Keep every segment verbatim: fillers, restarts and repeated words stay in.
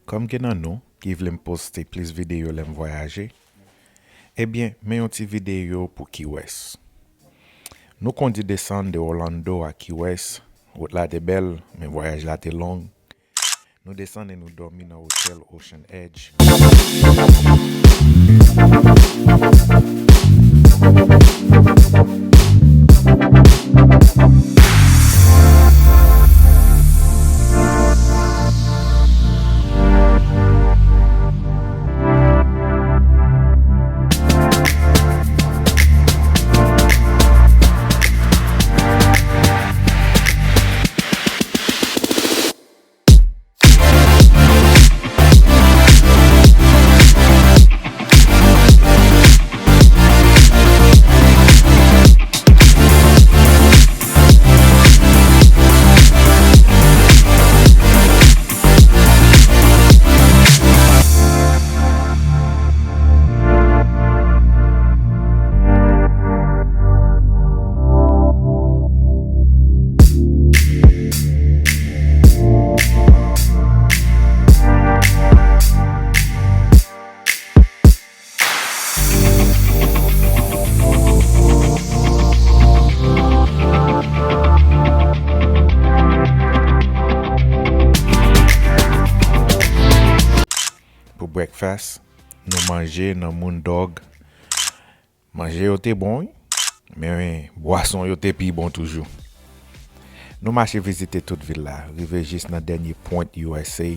Kòm gen nan nou ki vle m poste plis videyo lè m vwayaje, ebyen, men yon ti videyo pou Key West. Nou kondi desann de Orlando a Key West. Wout la te bèl, men vwayaj la te long. Nou desann e nou dòmi nan otèl Ocean Edge. Pou breakfast, nou manje nan Moondog. Manje yo te bon, wi, men bwason yo te pi bon toujou. Nou mache vizite tout vil la, rive jis nan dènye pwent U S A.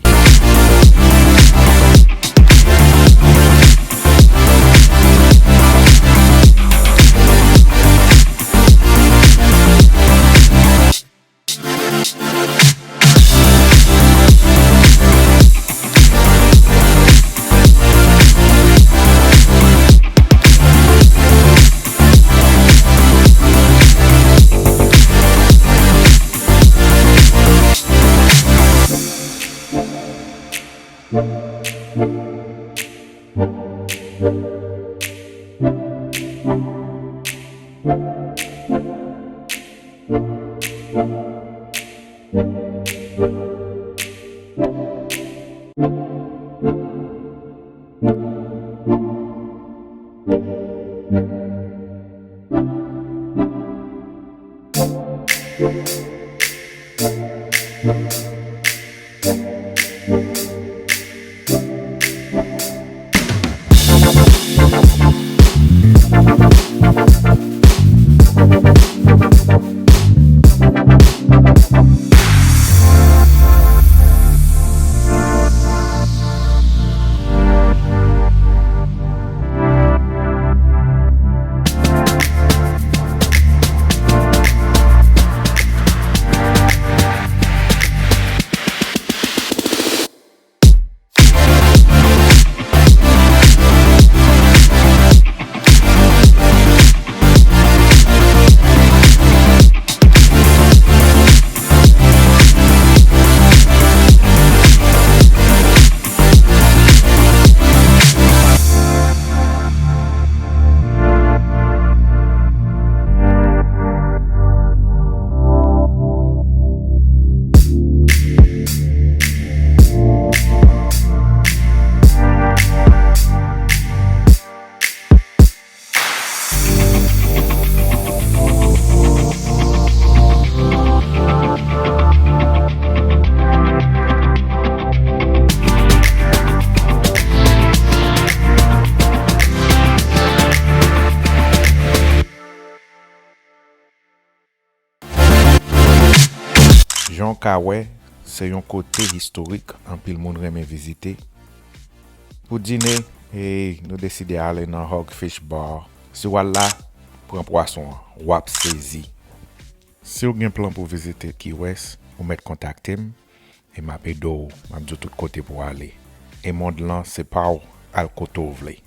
Jan w ka wè, se yon kote istorik anpil moun renmen vizite. Pou dine, e, nou deside ale nan Hogfish Bar. Si w al la, pran pwason an, w ap sezi. Si w gen plan pou vizite Key West, ou mèt kontakte m, e m ap ede w, m ap di w tout kote pou w ale. E mond lan se pa w, al kote w vle.